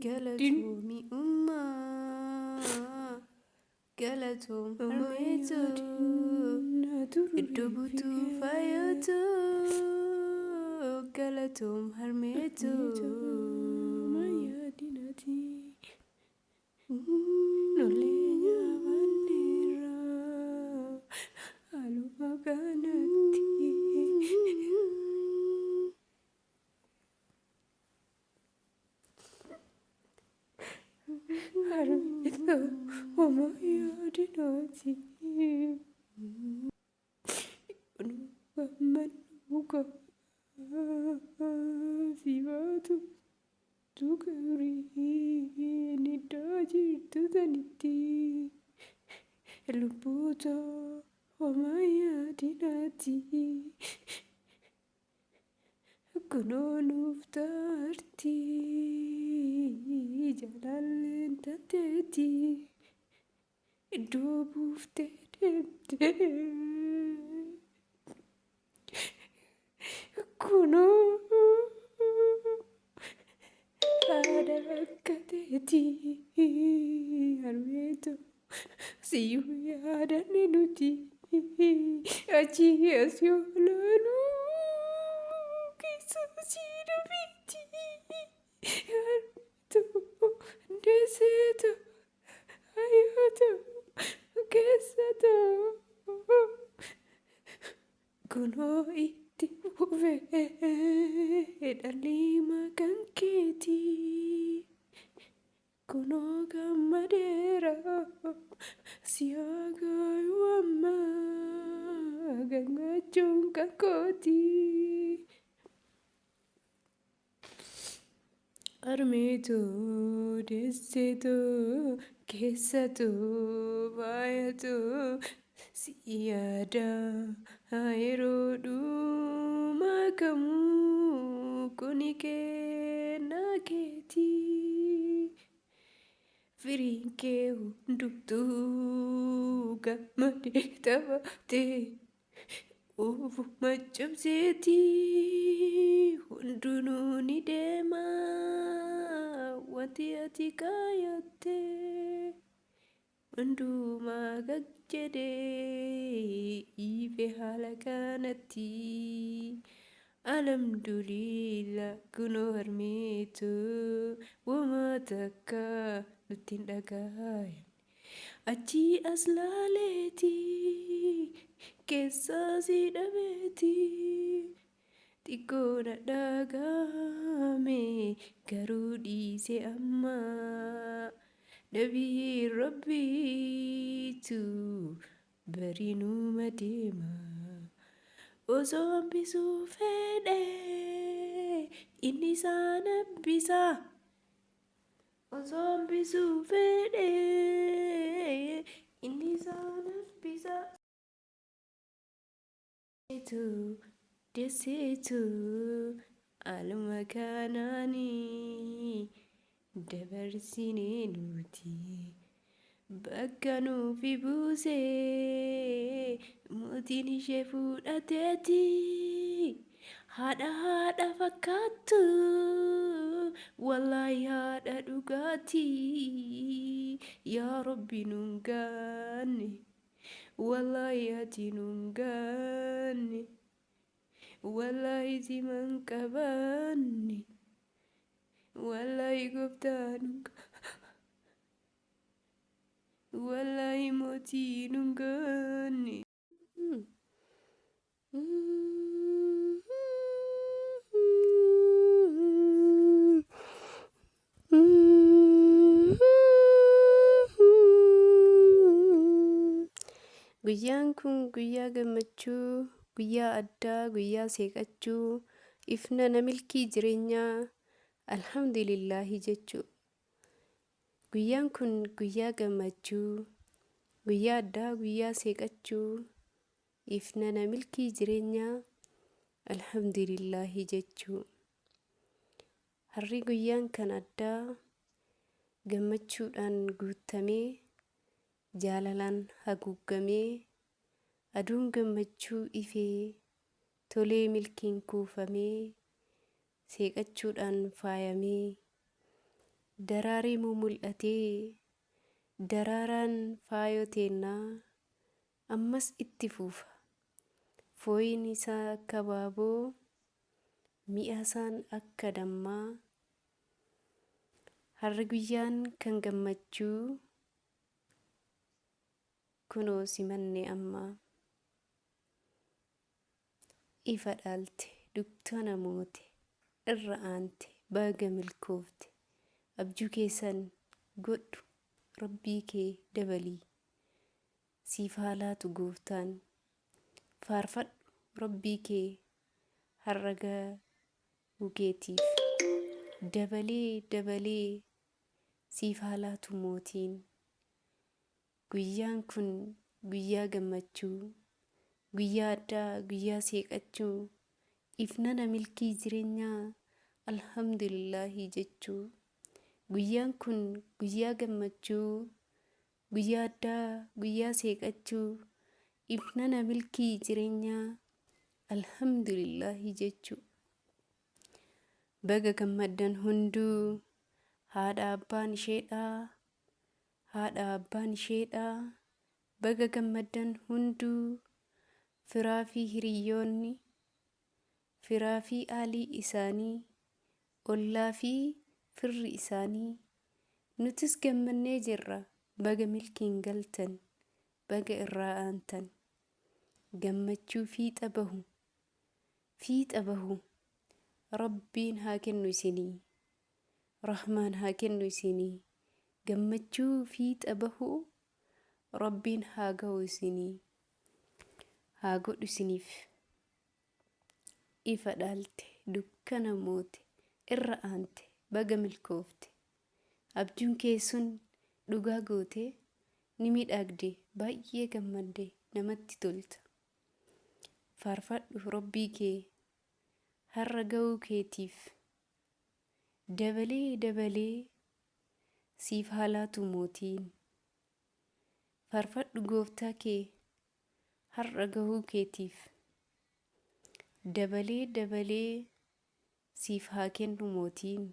Galatoomi ummaa, galatoom harmeetoo, iddoo buutuu faayatoo, galatoom harmeetoo. Kunoo nuuf taarti jaalalleen taateeti iddoo buuftee deemte. Kunoo haadha rakkateeti harmeetu siyyuu yaadanne nuti achii as yoo laalu keessa sii dhabeeti harmeetu deesseetu hayyoota keessatu kunoo itti fufee dhalli maqaan keetii. Kunoo gammadeera si hagaayu amma gammachuun kan kooti. Harmeetuu deesseetuu keessattuu baay'atuu si yaada yeroo dhumaa kamuu kuni kennaa keetii. Firiin kee hundumtuu gammadee taphatee ufuma cabseetii hundinuu ni deema wanti ati kaayattee hundumaa gad jedhee ife haala kanatti alhamdulillah kunoo harmeetu wama takka nutti hin dhagaayamne. Achii as laaleeti keessaa si dhabeeti xiqqoo na dhagahame garuu dhiise amma nabii rabbiitu bariinuma deema. Osoo hambisuu fedhe inni isaan hambisa. Osoo hambisuu fedhe inni isaan hambisa. Deesseetu haaluma kanaanii dabarsinee nuti bakka nuufi buusee mootiin ishee fudhateeti haadha haadha fakkaattu wallaahi haadha dhugaatii yaa rabbi nuun gaanne wallaahi ati nuun gaanne wallaahi siman qabaanne wallaahi gooftaa nuun wallaahi mootii nuun gaanne. Guyyaan kun guyyaa gammachuu, guyyaa addaa, guyyaa seeqachuu, ifna na milkii jireenyaa, alhamdulillaahi jechuu. Guyyaan kun guyyaa gammachuu, guyyaa addaa, guyyaa seeqachuu, ifna na milkii jireenyaa, alhamdulillaahi jechuu. Har'i guyyaan kan addaa gammachuudhaan guutamee jaalalaan haguugamee aduun gammachuu ifee tolee milkiin kuufamee seeqachuudhaan faayamee Daraaree moo mul'atee daraaraan faayoo teennaa ammas itti fuufa. Fooyin isaa akka abaaboo mi'a isaan akka dammaa. Har'a guyyaan kan gammachuu kunoo simanne ammaa. Ifa dhaalte dukkana moote irra aante baga milkoofte abjuu keessan godhu rabbii kee dabalii siif haa laatu gooftaan faarfadhu rabbii kee har'a gahuu keetiif dabalee dabalee siif haa laatu mootiin. Guyyaan kun guyyaa gammachuu, guyyaa addaa, guyyaa seeqachuu, ifnana milkii jireenyaa alhamdulillaahi jechuu. Guyyaan kun guyyaa gammachuu, guyyaa addaa, guyyaa seeqachuu, ifnana milkii jireenyaa alhamdulillaahi jechuu. Baga gammaddan hunduu haadha abbaan isheedhaa, haadha abbaan isheedhaa. Baga gammaddan hunduu firaa fi hiriyyoonni, firaa fi aalii isaanii, ollaa fi firri isaanii. Nutis gammannee jirra. Baga milkiin galtan, baga irraa aantan. Gammachuu fiixa bahu, fiixa bahu. Rabbiin haa kennu isinii. Rahmaan haa kennu isinii. Gammachuu fiixa bahu Rabbiin haa gahu isinii. Haa godhu isiniif. Ifa dhaalte dukkana moote irra aante baga milkoofte. Abjuun kee sun dhugaa goote ni miidhagde baay'ee gammadde namatti tolta. Faarfadhu Rabbii kee har'a gahuu keetiif. Dabalee dabalee siif haa laatu mootiin. Faarfadhu gooftaa kee har'a gahuu keetiif. Dabalee dabalee siif haa kennu mootiin.